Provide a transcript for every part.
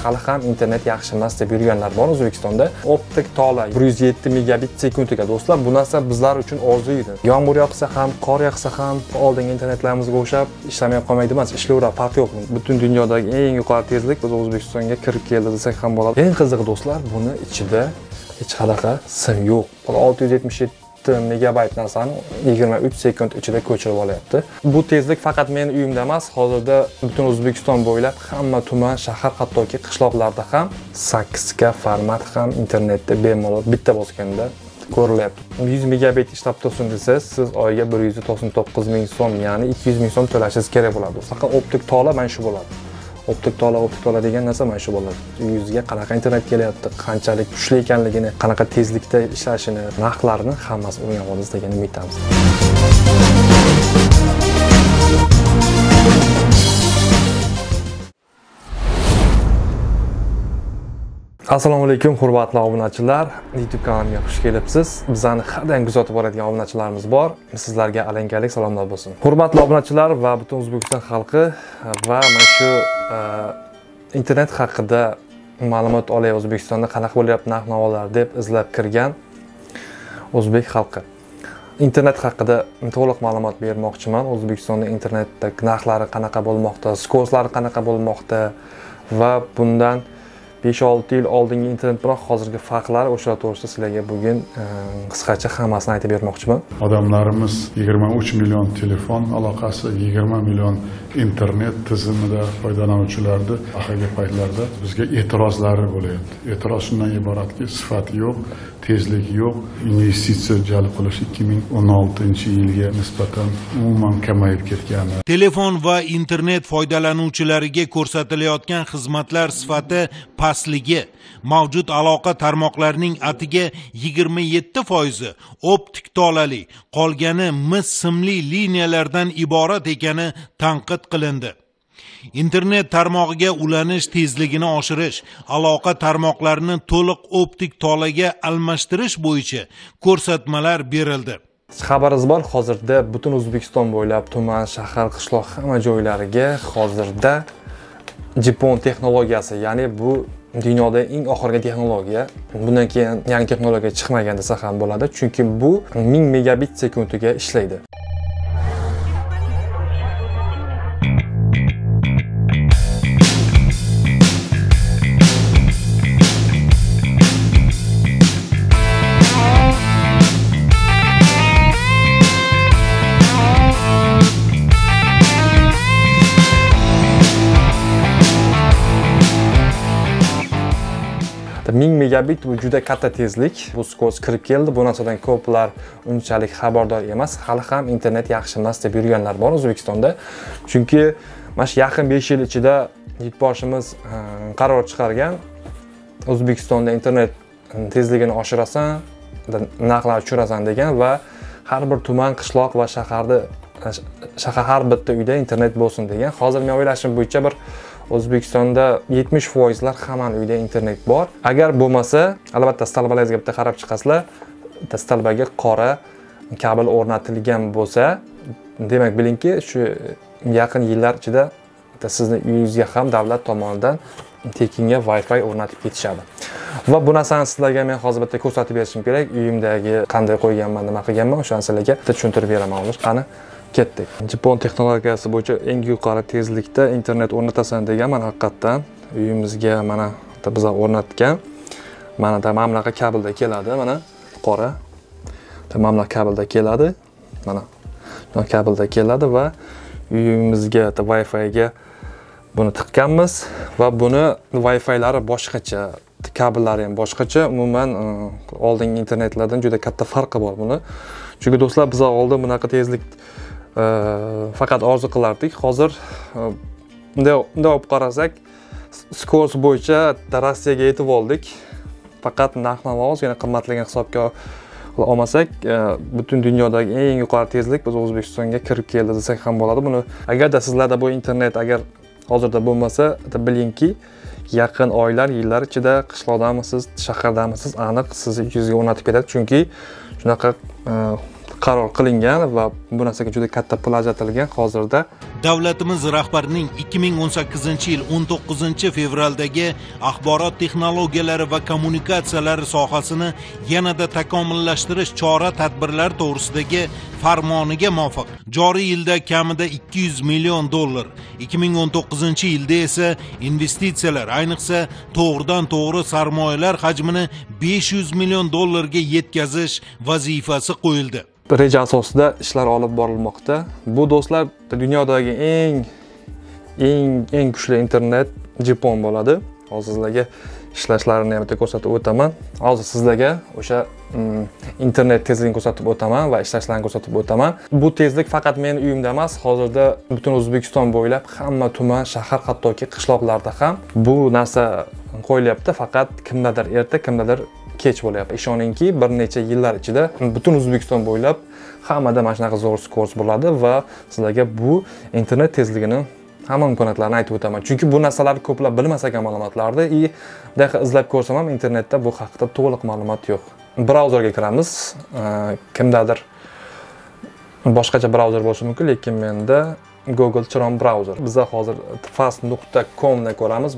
Hali ham internet yaxshi emas deb yurganlar bor O'zbekistonda. Optik tola 107 megabit sekundiga do'stlar, bu narsa bizlar uchun orzu edi. Yomg'ir yoqsa ham, qor yoqsa ham oldingi internetlarimizga o'xshab ishlamay qolmaydi emas, ishlayveradi, farqi yo'q. Butun dunyodagi eng yuqori tezlik biz O'zbekistonga kirib keldi desak ham bo'ladi. Eng qizig'i do'stlar, buni ichida hech qanaqa sim yo'q. 677 megabayt narsani 23 sekund ichida ko'chirib olyapti. Bu tezlik faqat meni uyimda emas, hozirda butun O'zbekiston bo'ylab hamma tuman, shahar, hattoki qishloqlarda ham 8K format ham internetda bemalol bitta bosganda ko'rilyapti. 100 megabit ishlab tursin desangiz, siz oyiga 199 ming so'm, ya'ni 200 ming so'm to'lashingiz kerak bo'ladi. Faqat optik tola mana shu bo'ladi. Optik tola degan narsa mana shu bo'ladi. Uyingizga qanaqa internet kelyapti, qanchalik kuchli ekanligini, qanaqa tezlikda ishlashini, narxlarini hammasini o'rganib olamiz degan umiddamiz. Assalomu alaykum hurmatli obunachilar, YouTube kanalimga xush kelibsiz. Bizani har doim kuzatib boradigan obunachilarimiz bor. Sizlarga alankalik salomlar bo'lsin. Hurmatli obunachilar va butun O'zbekiston xalqi va mana shu internet haqida ma'lumot olay, O'zbekistonda qanaqa bo'lyapti narx-navolar deb izlab kirgan o'zbek xalqi. Internet haqida to'liq ma'lumot bermoqchiman. O'zbekistonda internetda narxlari qanaqa bo'lmoqda, skorslari qanaqa bo'lmoqda va bundan 5-6 yil oldingi internet bilan hozirgi farqlar, o'sha to'g'risida sizlarga bugun qisqacha hammasini aytib bermoqchiman. Odamlarimiz 23 million telefon aloqasi, 20 million internet tizimida foydalanuvchilarni oxirgi paytlarda bizga e'tirozlari bo'lyapti. E'tiroz shundan iboratki, sifat yo'q, tezlik yo'q, investitsiya jalb qilish 2016-yilga nisbatan umuman kamayib ketgani. Telefon va internet foydalanuvchilariga ko'rsatilayotgan xizmatlar sifati pastligi, mavjud aloqa tarmoqlarining atiga 27% optik tolali, qolgani mis simli liniyalardan iborat ekani tanqid qilindi. Internet tarmog'iga ulanish tezligini oshirish, aloqa tarmoqlarini to'liq optik tolaga almashtirish bo'yicha ko'rsatmalar berildi. Xabaringiz bor, hozirda butun O'zbekiston bo'ylab tuman, shahar, qishloq hamma joylariga hozirda GPON texnologiyasi, ya'ni bu dunyoda eng oxirgi texnologiya. Bundan keyin yangi texnologiya chiqmagan desa ham bo'ladi, chunki bu 1000 megabit sekundiga ishlaydi. Ming megabit bu juda katta tezlik. Bu skors kirib keldi. Bu narsadan ko'plar unchalik xabardor emas. Hali ham internet yaxshi emas deb yurganlar bor O'zbekistonda. Chunki mana shu yaqin 5 yil ichida yurtboshimiz qaror chiqargan. O'zbekistonda internet tezligini oshirasan, narxlarni tushirasan degan va har bir tuman, qishloq va shaharda shahar har bitta uyda internet bo'lsin degan. Hozir men o'ylashim bo'yicha bir O'zbekistonda 70%lar hammani uyda internet bor. Agar bo'lmasa, albatta stalbalaringizga bitta qarab chiqasizlar. Bitta stalbaga qora kabel o'rnatilgan bo'lsa, demak bilingki, shu yaqin yillar ichida sizni uyingizga ham davlat tomonidan tekinga Wi-Fi o'rnatib ketishadi. Va bu narsani sizlarga men hozir bitta ko'rsatib berishim kerak. Uyimdagi qanday qo'yganman, nima qilganman, o'shani sizlarga bitta tushuntirib beraman. Hozir qani ketdik. GPON texnologiyasi bo'yicha eng yuqori tezlikda internet o'rnatasan deganman haqiqatdan. Uyimizga mana bizlar o'rnatgan. Mana mana bunaqa kabelda keladi, mana qora. Mana bunaqa kabelda keladi. Mana bunaqa kabelda keladi va uyimizga Wi-Fi ga buni tiqqanmiz va buni Wi-Fi'lari boshqacha, kabellari ham boshqacha. Umuman oldingi internetlardan juda katta farqi bor buni. Chunki do'stlar, biz oldin bunaqa tezlik faqat orzu qilardik. Hozir bunday olib qarasak, skors bo'yicha Rossiyaga yetib oldik. Faqat narx-navo ozgina qimmatligini hisobga olmasak, butun dunyodagi eng yuqori tezlik biz O'zbekistonga kirib keldi desak ham bo'ladi. Buni agarda sizlarda bu internet agar hozirda bo'lmasa, bilingki, yaqin oylar, yillar ichida qishloqdamisiz, shahardamisiz, aniq sizni yuzga o'rnatib ketadi. Chunki shunaqa qaror qilingan va bu narsaga juda katta pul ajratilgan hozirda. Davlatimiz rahbarining 2018-yil 19-fevraldagi axborot texnologiyalari va kommunikatsiyalari sohasini yanada takomillashtirish chora-tadbirlari to'g'risidagi farmoniga muvofiq joriy yilda kamida $200 million, 2019-yilda esa investitsiyalar, ayniqsa to'g'ridan-to'g'ri sarmoyalar hajmini $500 million yetkazish vazifasi qo'yildi. Reja asosida ishlar olib borilmoqda. Bu do'stlar dunyodagi eng kuchli internet GPON bo'ladi. Hozir sizlarga ishlashlarini ham bitta ko'rsatib o'taman. Hozir sizlarga o'sha internet tezligini ko'rsatib o'taman va ishlashlarini ko'rsatib o'taman. Bu tezlik faqat meni uyimda emas, hozirda butun O'zbekiston bo'ylab hamma tuman, shahar, hattoki qishloqlarda ham bu narsa qo'yilyapti. Faqat kimdadir erta, kimdadir kech bo'lyapti. Ishoningki, bir necha yillar ichida butun O'zbekiston bo'ylab hammada mana shunaqa zo'r skors bo'ladi va sizlarga bu internet tezligini hamma imkoniyatlarini aytib o'taman. Chunki bu narsalarni ko'plab bilmas ekan ma'lumotlarni, i daqiqa izlab ko'rsam ham internetda bu haqida to'liq ma'lumot yo'q. Brauzerga kiramiz. Kimdadir boshqacha brauzer bo'lishi mumkin, lekin menda Google Chrome brauzer. Biz hozir fast.com ni ko'ramiz.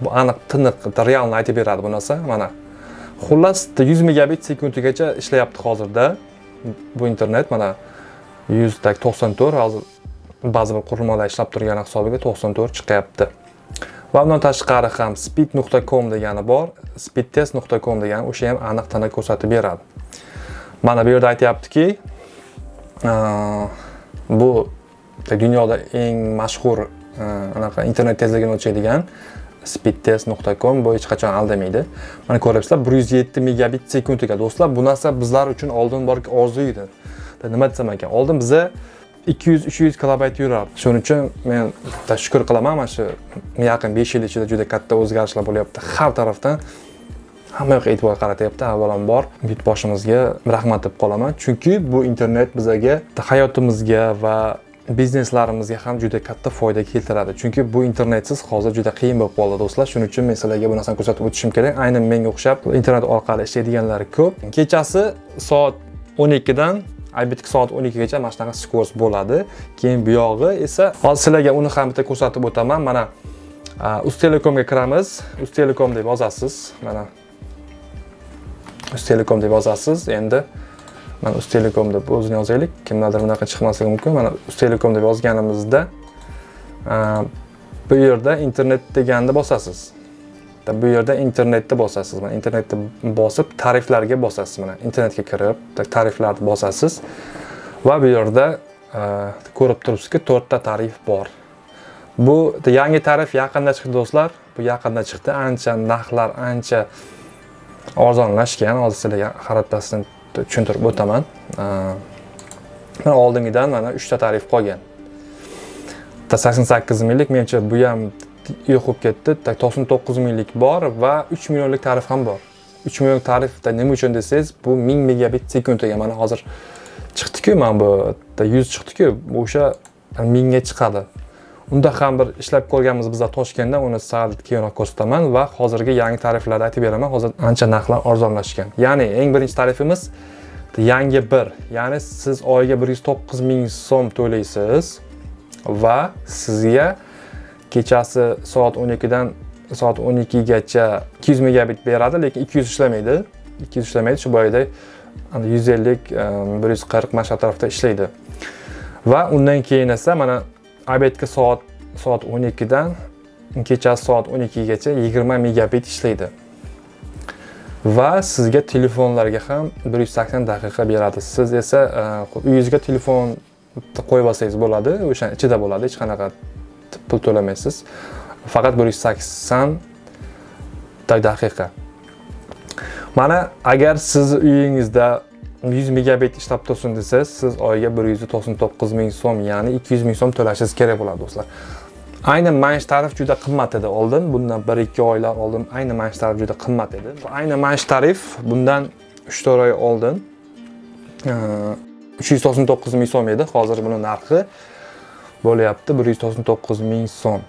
Bu aniq, tiniq, realni aytib beradi bu narsa. Mana xullas 100 megabit sekundigacha ishlayapti hozirda bu internet. Mana 194 hozir ba'zi bir qurilmalar ishlab turgani hisobiga 94 chiqyapti. Va bundan tashqari ham speed.com degani bor, speedtest.com degani, o'sha ham aniq taniq ko'rsatib beradi. Mana bu yerda aytayaptiki, bu dunyoda eng mashhur anaqa internet tezligini o'lchaydigan speedtest.com, bu hech qachon aldamaydi. Mana ko'ryapsizlar, 107 megabit sekundiga do'stlar. Bu narsa bizlar uchun oldin borki orzu edi. Nima desam ekan, oldin biza 200-300 kilobayt yurardi. Shuning uchun men tashakkur qilaman, mana shu yaqin 5 yil ichida juda katta o'zgarishlar bo'lyapti. Har tarafdan hamma yoqqa e'tibor qaratyapti. Avvalambor yurtboshimizga rahmat deb qolaman. Chunki bu internet bizaga, hayotimizga va bizneslarimizga ham juda katta foyda keltiradi. Chunki bu internetsiz hozir juda qiyin bo'lib qoldi do'stlar. Shuning uchun men sizlarga bu narsani ko'rsatib o'tishim kerak. Aynan menga o'xshab internet orqali ishlaydiganlar ko'p. Kechasi soat 12 dan obedki soat 12 gacha mana shunaqa skors bo'ladi. Keyin bu yog'i esa hozir sizlarga uni ham bitta ko'rsatib o'taman. Mana Uztelecomga kiramiz. Uztelecom deb yozasiz. Mana Uztelecom deb yozasiz. Endi mana Uztelecom deb o'zini yozaylik. Kimlardir bunaqa chiqmasligi mumkin. Mana Uztelecom deb yozganimizda bu yerda internet deganni bosasiz. Bu yerda internetni bosasiz. Mana internetni bosib tariflarga bosasiz. Mana internetga kirib tariflarni bosasiz va bu yerda ko'rib turibsizki 4 ta tarif bor. Bu yangi tarif yaqinda chiqdi do'stlar. Bu yaqinda chiqdi. Ancha narxlar ancha arzonlashgan. Hozir sizlarga xaritasini tushuntirib o'taman. Mana oldingidan mana 3 ta tarif qolgan. 88 minglik, menimcha bu ham yo'q bo'lib ketdi. 99 minglik bor va 3 millionlik tarif ham bor. 3 millionlik tarifda nima uchun desangiz, bu 1000 megabit sekundiga. Mana hozir chiqdi-ku, mana bu 100 chiqdi-ku, o'sha 1000 ga chiqadi. Unda ham bir ishlab ko'rganmiz bizlar Toshkentda, uni sal keyinroq ko'rsataman va hozirgi yangi tariflarni aytib beraman. Hozir ancha narxlar arzonlashgan. Ya'ni eng birinchi tarifimiz yangi bir, ya'ni siz oyiga 109 ming so'm to'laysiz va sizga kechasi soat 12 dan soat 12 gacha 200 megabit beradi, lekin 200 ishlamaydi. 200 ishlamaydi, shu boyada 150, 140 mana shu atrofda ishlaydi. Va undan keyin esa mana obedga soat 12 dan kechasi soat 12 gacha 20 megabit ishlaydi. Va sizga telefonlarga ham 180 daqiqa beradi. Siz esa uyingizga telefon qo'yib olsangiz bo'ladi, o'sha ichida bo'ladi, hech qanaqa pul to'lamaysiz. Faqat 180 daqiqa. Mana agar siz uyingizda 100 megabit ishlab tursin desangiz, siz oyiga 199 ming so'm, ya'ni 200 ming so'm to'lashingiz kerak bo'ladi do'stlar. Aynan mana shu tarif juda qimmat edi oldin, bundan 1-2 oylar oldin aynan mana shu tarif juda qimmat edi. Aynan mana shu tarif bundan 3-4 oy oldin 399 ming so'm edi. Hozir buni narxi bo'lyapti 199 ming so'm.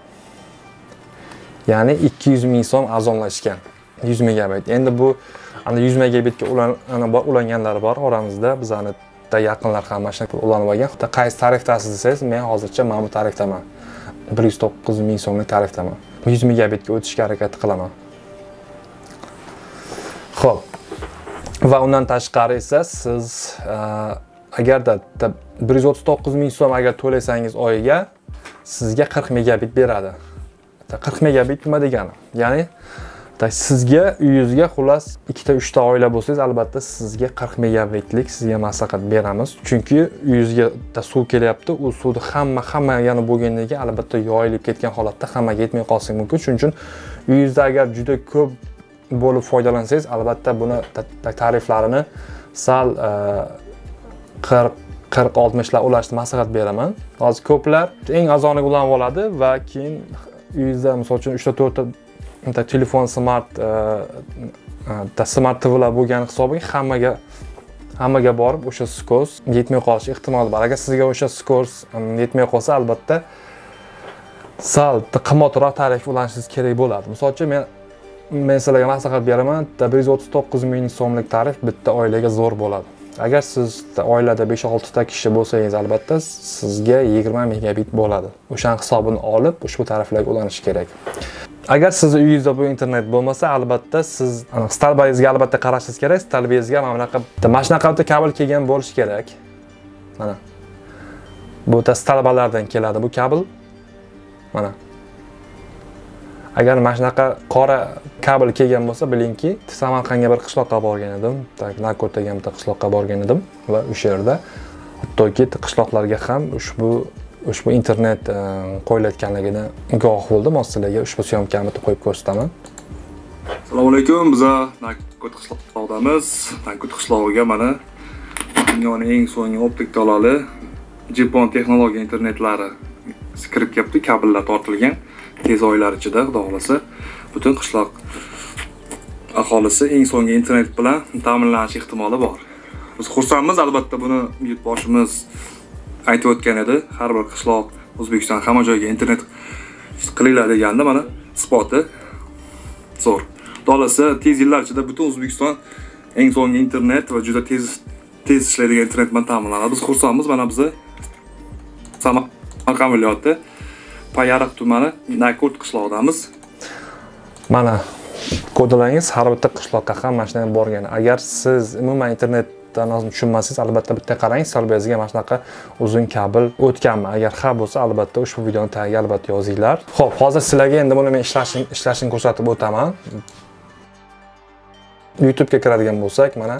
Ya'ni 200 ming so'm arzonlashgan 100 megabayt. Endi bu ana 100 megabitga ulanganlar bor oramizda, bizani yaqinlar ham mana shunaqa ulanib olgan. Qaysi tarifdasiz desangiz, men hozircha mana bu tarifdaman. 109 ming so'mlik tarifdaman. 100 megabitga o'tishga harakat qilaman. Xo'p. Va undan tashqari esa siz agarda 139 ming so'm agar to'lasangiz oyiga, sizga 40 megabit beradi. 40 megabit nima degani? Ya'ni sizga uyingizga xullas 2 ta 3 ta oila bo'lsangiz, albatta sizga 40 megabitlik sizga maslahat beramiz. Chunki uyingizga suv kelyapti, u suvni hamma yana bo'lgandan keyin albatta yoyilib ketgan holatda hammaga yetmay qolishi mumkin. Shuning uchun uyingizda agar juda ko'p bo'lib foydalansangiz, albatta buni tariflarini sal 40-60 lar ulashni maslahat beraman. Hozir ko'plar eng arzoniga ulanib oladi va keyin uyingizda misol uchun 3 ta 4 ta telefon smart TVlar bo'lgani hisobiga hammaga borib o'sha skors yetmay qolishi ehtimoli bor. Agar sizga o'sha skors yetmay qolsa, albatta sal qimmatroq tarif ulanishingiz kerak bo'ladi. Misol uchun men sizlarga maslahat beraman, 139 ming so'mlik tarif bitta oilaga zo'r bo'ladi. Agar siz oilada 5-6 ta kishi bo'lsangiz, albatta sizga 20 megabit bo'ladi. O'shaning hisobini olib ushbu tariflarga ulanish kerak. Agar sizni uyingizda bu internet bo'lmasa, albatta siz stolbangizga albatta qarashingiz kerak. Stolbangizga mana bunaqa bitta kabel kelgan bo'lishi kerak. Mana. Bu stolbalardan keladi bu kabel. Mana. Agar mana shunaqa qora kabel kelgan bo'lsa, bilingki, Samarqandga bir qishloqqa borgan edim, Nakot degan bitta qishloqqa borgan edim va o'sha yerda hattoki qishloqlarga ham ushbu internet qo'yilayotganligini guvoh bo'ldim. Hozir sizlarga ushbu syomkani qo'yib ko'rsataman. Assalomu alaykum, biz Nakot qishlog'idamiz. Nakot qishlog'iga mana dunyoning eng so'nggi optik tolali Jipon texnologiya internetlari kirib kelibdi, kabellar tortilgan. Tez oylar ichida, xudo xolasa, butun qishloq aholisi eng so'nggi internet bilan ta'minlanish ehtimoli bor. Biz xursandmiz, albatta buni yurtboshimiz aytib o'tgan edi. Har bir qishloq O'zbekiston hamma joyga internet qilinglar deganda mana isboti zo'r. Xudo xolasa, tez yillar ichida butun O'zbekiston eng so'nggi internet va juda tez ishlaydigan internet bilan ta'minlanadi. Biz xursandmiz, mana bizni Samarqand viloyati Payariq tumani Nakot qishlog'idamiz. Mana ko'rdilaringiz, har bitta qishloqqa ham mana shunday borgan. Agar siz umuman internetdan ozmi tushunmasangiz, albatta bitta qarang, stolbangizga mana shunaqa uzun kabel o'tganmi? Agar ha bo'lsa, albatta ushbu videoni tagiga albatta yozinglar. Xo'p, hozir sizlarga endi buni men ishlashini ko'rsatib o'taman. YouTube'ga kiradigan bo'lsak, mana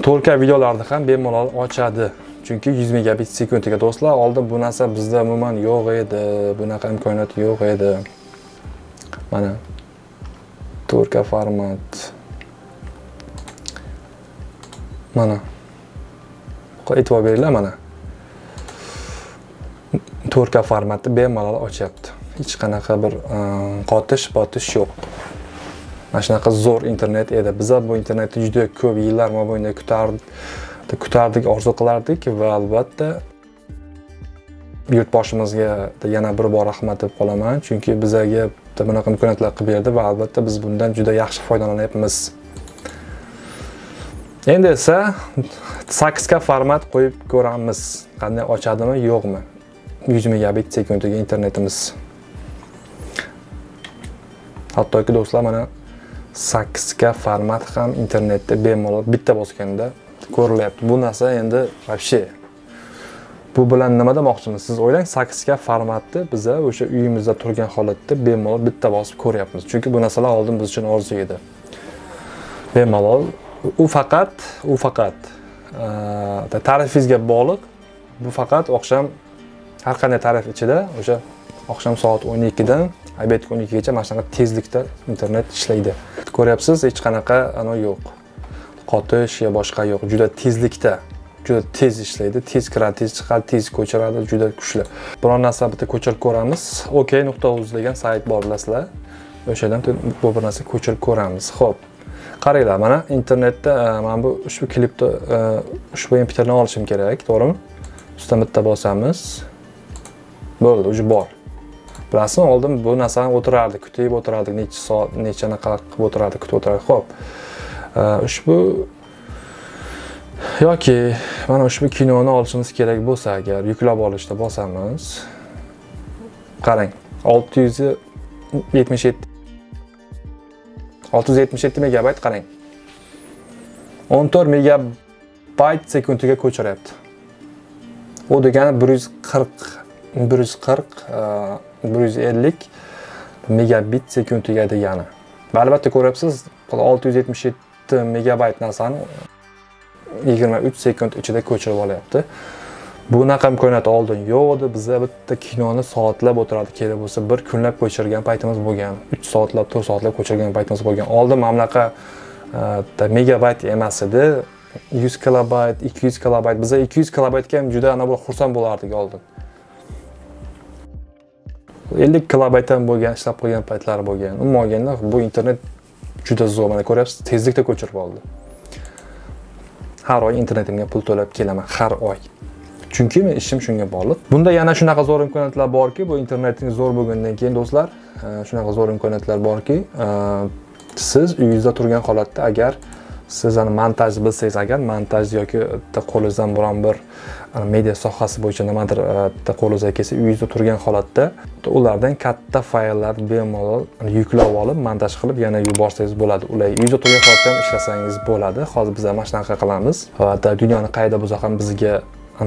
4K videolarni ham bemalol ochadi. Chunki 100 megabit sekundiga do'stlar, oldin bu narsa bizda umuman yo'q edi, bunaqa imkoniyat yo'q edi. Mana 4K format. Mana. E'tibor beringlar, mana. 4K formatni bemalol ochyapti. Hech qanaqa bir qotish, botish yo'q. Mana shunaqa zo'r internet edi. Biz bu internetni juda ko'p yillar mobaynida kutardik, orzu qilardik va albatta yurtboshimizga yana bir bor rahmat deb qolaman, chunki bizga bunaqa imkoniyatlar qilib berdi va albatta biz bundan juda yaxshi foydalanyapmiz. Endi esa 8K format qo'yib ko'ramiz, qanday ochadimi, yo'qmi? 100 megabit sekundiga internetimiz. Hattoki do'stlar, mana 8K format ham internetda bemalol bitta bosganda ko'rilyapti. Bu narsa endi вообще bu bilan nima demoqchimiz? Siz o'ylang, 8K formatni biza o'sha uyimizda turgan holatda bemalol bitta bosib ko'ryapmiz. Chunki bu narsalar oldin biz uchun orzu edi. Bemalol u faqat tarifingizga bog'liq. Bu faqat oqshom har qanday tarif ichida o'sha oqshom soat 12 dan obedga 12 gacha mana shunaqa tezlikda internet ishlaydi. Ko'ryapsiz, hech qanaqa ano yo'q. Qotish yo boshqa yo'q. Juda tezlikda, juda tez ishlaydi, tez kiradi, tez chiqadi, tez ko'chiradi, juda kuchli. Biror narsa bitta ko'chirib ko'ramiz. OK.uz degan sayt bor, bilasizlar. O'shadan bu bir narsa ko'chirib ko'ramiz. Xo'p. Qaranglar, mana internetda mana bu ushbu klipni, ushbu MP3 ni olishim kerak, to'g'rimi? Ustidan bitta bosamiz. Bo'ldi, уже bor. Bilasizmi, oldin bu narsani o'tirardik, kutib o'tirardik, necha soat, nechani qilib o'tirardik, kutib o'tirardik. Xo'p. Ushbu Yoki mana ushbu kinoni olishimiz kerak bo'lsa, agar yuklab olishda bosamiz. Qarang, 677 megabayt, qarang. 14 megabayt sekundiga ko'chiryapti. U degani 140 150 megabit sekundiga degani. Va albatta ko'ryapsiz, 677 megabayt narsani 23 sekund ichida ko'chirib olyapti. Bunaqa imkoniyat oldin yo'q edi. Bizda bitta kinoni soatlab o'tirardik, kerak bo'lsa bir kunlab ko'chirgan paytimiz bo'lgan. 3 soatlab, 4 soatlab ko'chirgan paytimiz bo'lgan. Oldin mana bunaqa megabayt emas edi. 100 kilobayt, 200 kilobayt. Bizda 200 kilobaytga ham juda ana bu xursand bo'lardik oldin. 50 kilobayt ham bo'lgan, ishlab qo'ygan paytlari bo'lgan. Umuman olganda bu internet juda zo'r. Mana ko'ryapsiz, tezlikda ko'chirib oldi. Har oy internetimga pul to'lab kelaman, har oy. Chunki men ishim shunga bog'liq. Bunda yana shunaqa zo'r imkoniyatlar borki, bu internetingiz zo'r bo'lgandan keyin do'stlar, shunaqa zo'r imkoniyatlar borki, siz uyingizda turgan holatda agar siz montaj bilsangiz, agar montaj yoki qo'lingizdan biron bir media sohasi bo'yicha nimadir qo'lingizga kelsa, uyingizda turgan holatda ulardan katta fayllar bemalol yuklab olib, montaj qilib yana yuborsangiz bo'ladi. Ular uyingizda turgan holatda ham ishlasangiz bo'ladi. Hozir biz mana shunaqa qilamiz. Va dunyoni qayerda bo'lsa ham bizga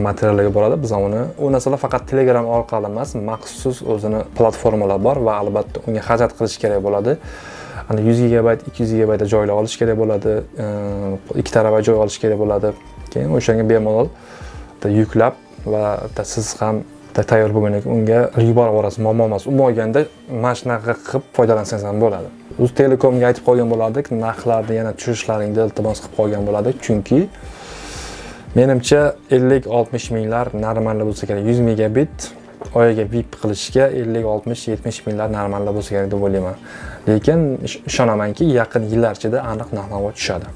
materiallarga boradi. Biz uni u narsalar faqat Telegram orqali emas, maxsus o'zini platformalar bor va albatta unga xarajat qilish kerak bo'ladi. Ana 100 gigabayt, 200 gigabayt joylar olish kerak bo'ladi, 2 terabayt joy olish kerak bo'ladi. Keyin o'shanga bemalol yuklab va siz ham tayyor bo'lgandan keyin unga yuborib yuborasiz, muammo emas. Umuman olganda mana shunaqa qilib foydalansangiz ham bo'ladi. Uztelecomga aytib qolgan bo'lardik, narxlarni yana tushirishlaringni iltimos qilib qolgan bo'lardik, chunki menimcha 50-60 minglar normal bo'lsa kerak. 100 megabit oyiga VIP qilishga 50, 60, 70 minglar normal bo'lsa kerak deb o'ylayman. Lekin ishonamanki, yaqin yillar ichida aniq narx-navo tushadi.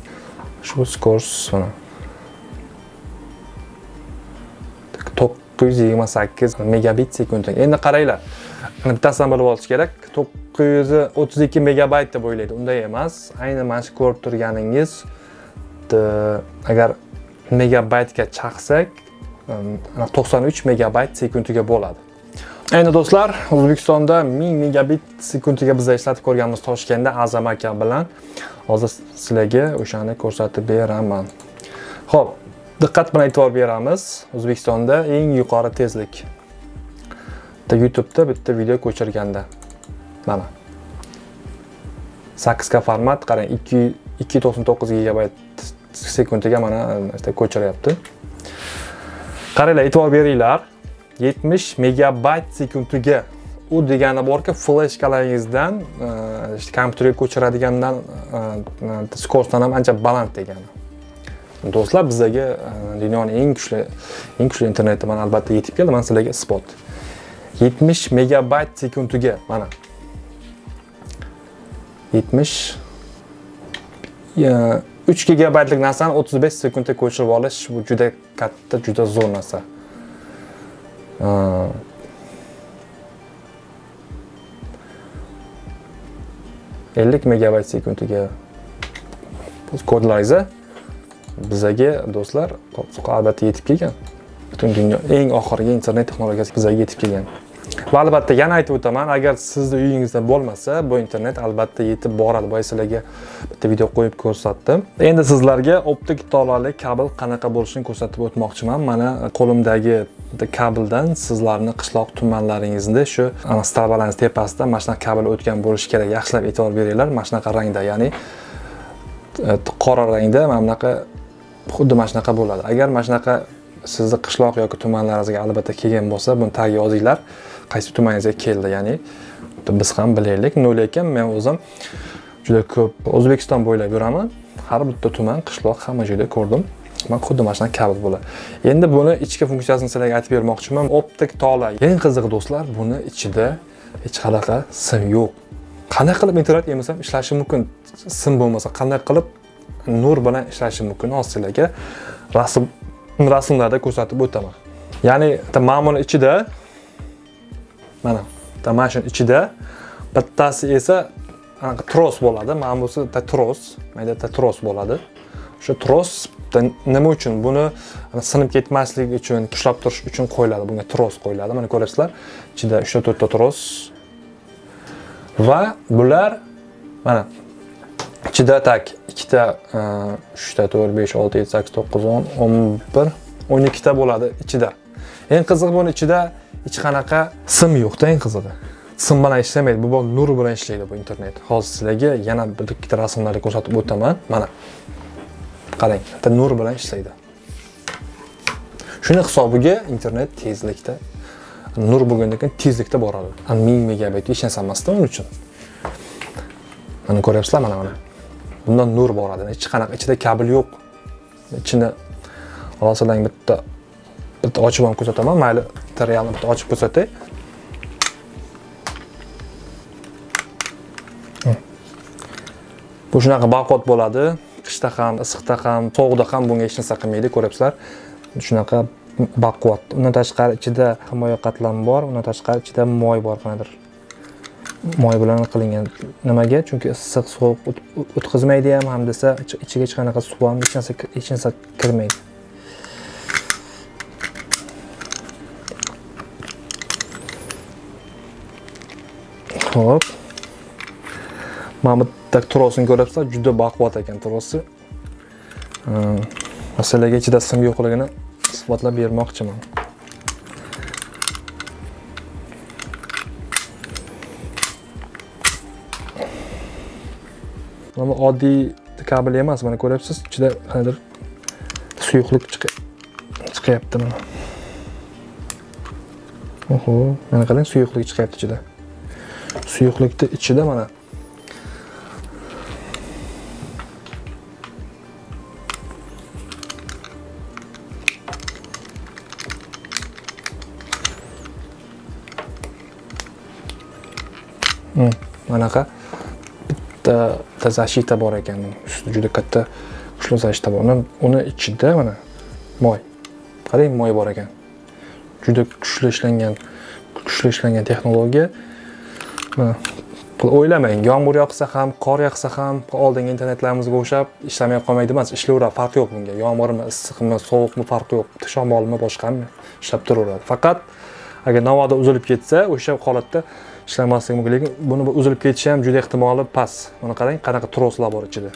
Shu kurs mana 928 megabit sekund. Endi qaranglar, bittasini bilib olish kerak. 932 megabayt deb o'ylaydi. Unday emas. Ayni mana shu ko'rib turganingiz agar megabaytga chaqsak 93 megabayt sekundiga bo'ladi. Endi do'stlar, O'zbekistonda 1000 megabit sekundiga biz ishlatib ko'rganmiz Toshkentda Azam aka bilan. Hozir sizlarga o'shani ko'rsatib beraman. Xo'p, diqqat bilan e'tibor beramiz. O'zbekistonda eng yuqori tezlik. YouTube'da bitta video ko'chirganda mana 8K format, qarang, 2.99 gigabayt sekundiga mana ko'chiryapti. Qaranglar, e'tibor beringlar. 70 megabayt sekundiga. U degani borki, fleshkalaringizdan kompyuterga ko'chiradigandan skordan ham ancha baland degani. Do'stlar, bizga dunyoning eng kuchli interneti mana albatta yetib keldi. Mana sizlarga isbot. 70 megabayt sekundiga mana 73 gigabaytlik narsani 35 sekundda ko'chirib olish bu juda katta, juda zo'r narsa. 50 megabayt sekundiga kodlaringiz bizaga do'stlar albatta yetib kelgan. Butun dunyo eng oxirgi internet texnologiyasi bizaga yetib kelgan. Va albatta yana aytib o'taman, agar sizni uyingizda bo'lmasa, bu internet albatta yetib boradi. Boya sizlarga bitta video qo'yib ko'rsatdim. Endi sizlarga optik tolali kabel qanaqa bo'lishini ko'rsatib o'tmoqchiman. Mana qo'limdagi kabeldan sizlarni qishloq tumanlaringizda shu ana stolbalarning tepasida mana shunaqa kabel o'tgan bo'lishi kerak. Yaxshilab e'tibor beringlar, mana shunaqa rangda, ya'ni qora rangda mana bunaqa, xuddi mana shunaqa bo'ladi. Agar mana shunaqa sizni qishloq yoki tumanlaringizga albatta kelgan bo'lsa, buni tagiga yozinglar, qaysi tumaningizga keldi, ya'ni biz ham bilaylik. Lekin men o'zim juda ko'p O'zbekiston bo'ylab yuraman. Har bitta tuman, qishloq, hamma joyda ko'rdim. Men xuddi mana shunaqa kabel bo'ladi. Endi buni ichki funksiyasini sizlarga aytib bermoqchiman. Optik tola. Eng qizig'i do'stlar, buni ichida hech qanaqa sim yo'q. Qanday qilib internet yemasam ishlashi mumkin? Sim bo'lmasa qanday qilib nur bilan ishlashi mumkin? Hozir sizlarga rasmlarda ko'rsatib o'taman. Ya'ni mana buni ichida mana shuni ichida bittasi esa tros bo'ladi. Mana busi tros, mayda tros bo'ladi. O'sha tros nima uchun? Buni sinib ketmasligi uchun, ushlab turish uchun qo'yiladi. Bunga tros qo'yiladi. Mana ko'rasizlar, ichida 3-4 ta tros va bular mana ichida tak 2 ta 3 ta 4 5 6 7 8 9 10 11 12 ta bo'ladi ichida. Eng qizig'i buni ichida hech qanaqa sim yo'q-da, eng qizig'i. Sim bilan ishlamaydi, bu nur bilan ishlaydi bu internet. Hozir sizlarga yana bir ikkita rasmlarni ko'rsatib o'taman. Mana qarang, bitta nur bilan ishlaydi. Shuni hisobiga internet tezlikda, nur bo'lgandan keyin tezlikda boradi. 1000 megabayt hech narsa emas-da uning uchun. Mana ko'ryapsizlar, mana. Bundan nur boradi. Hech qanaqa ichida kabel yo'q. Ichini hozirdan bitta ochib ham ko'rsataman. Mayli, bitta realni bitta ochib ko'rsatay. Bu shunaqa baquvvat bo'ladi. Qishda ham, issiqda ham, sovuqda ham bunga hech narsa qilmaydi, ko'ryapsizlar. Shunaqa baquvvat. Undan tashqari ichida himoya qatlami bor, undan tashqari ichida moy bor qanaqadir. Moy bilan qilingan. Nimaga? Chunki issiq, sovuq o'tkazmaydi ham, ham desa ichiga hech qanaqa suv ham, hech narsa kirmaydi. Xo'p. Mana bu trosini ko'ryapsizlar, juda baquvvat ekan trosi. Masalaga ichida sim yo'qligini isbotlab bermoqchiman. Mana bu oddiy kabel emas, mana ko'ryapsiz, ichida qanaqadir suyuqlik chiqyapti mana. Oho, mana qarang, suyuqlik chiqyapti ichida. Suyuqlikni ichida mana manaqa bitta защита bor ekan, ustida juda katta kuchli защита bor. Uni ichida mana moy. Qarang, moy bor ekan. Juda kuchli ishlangan texnologiya. Mana o'ylamang, yomg'ir yoqsa ham, qor yoqsa ham oldingi internetlarimizga o'xshab ishlamay qolmaydi emas, ishlayveradi, farqi yo'q bunga. Yomg'irmi, issiqmi, sovuqmi farqi yo'q, shamolmi, boshqami ishlab turaveradi. Faqat agar navoda uzilib ketsa, o'sha holatda ishlamasligi mumkin, lekin buni uzilib ketishi ham juda ehtimoli past. Mana qarang, qanaqa troslar bor ichida.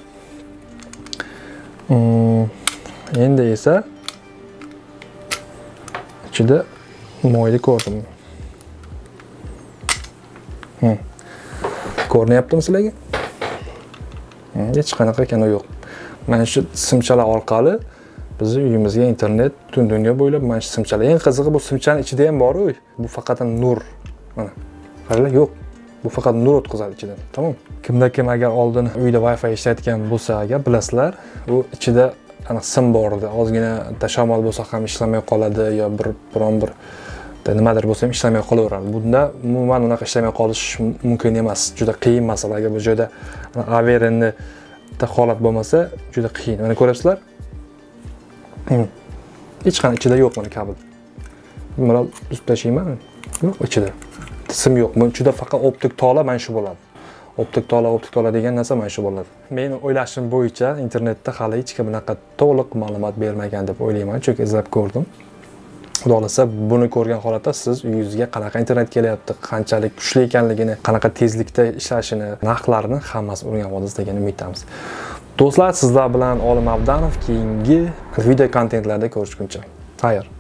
Endi esa ichida moyni ko'rdim. Ko'rinyaptimi sizlarga? Hech qanaqa kano yo'q. Mana shu simchalar orqali bizni uyimizga internet butun dunyo bo'ylab mana shu simchalar. Eng qizig'i bu simchaning ichida ham bor-ku. Bu faqat nur. Mana qaranglar, yo'q. Bu faqat nur o'tkazadi ichidan. Tamom. Kimda kim agar oldin uyda Wi-Fi ishlatgan bo'lsa, agar bilasizlar, u ichida aniq sim bor edi. Ozgina shamol bo'lsa ham ishlamay qoladi yo biron bir nimadir bo'lsa ham ishlamay qolaveradi. Bunda umuman unaqa ishlamay qolish mumkin emas. Juda qiyin masala. Agar bu joyda averni holat bo'lmasa, juda qiyin. Mana ko'ryapsizlar? Hech qanday ichida yo'q mana kabel. Mana uzib tashlayman. Yo'q ichida. Sim yo'q. Buni ichida faqat optik tola mana shu bo'ladi. Optik tola degan narsa mana shu bo'ladi. Meni o'ylashim bo'yicha internetda hali hech kim bunaqa to'liq ma'lumot bermagan deb o'ylayman, chunki izlab ko'rdim. Xudo xolasa buni ko'rgan holatda siz uyingizga qanaqa internet kelyapti, qanchalik kuchli ekanligini, qanaqa tezlikda ishlashini, narxlarini hammasini o'rganib olasiz degan umiddamiz. Do'stlar, sizlar bilan Olim Abdanov, keyingi video kontentlarda ko'rishguncha. Xayr.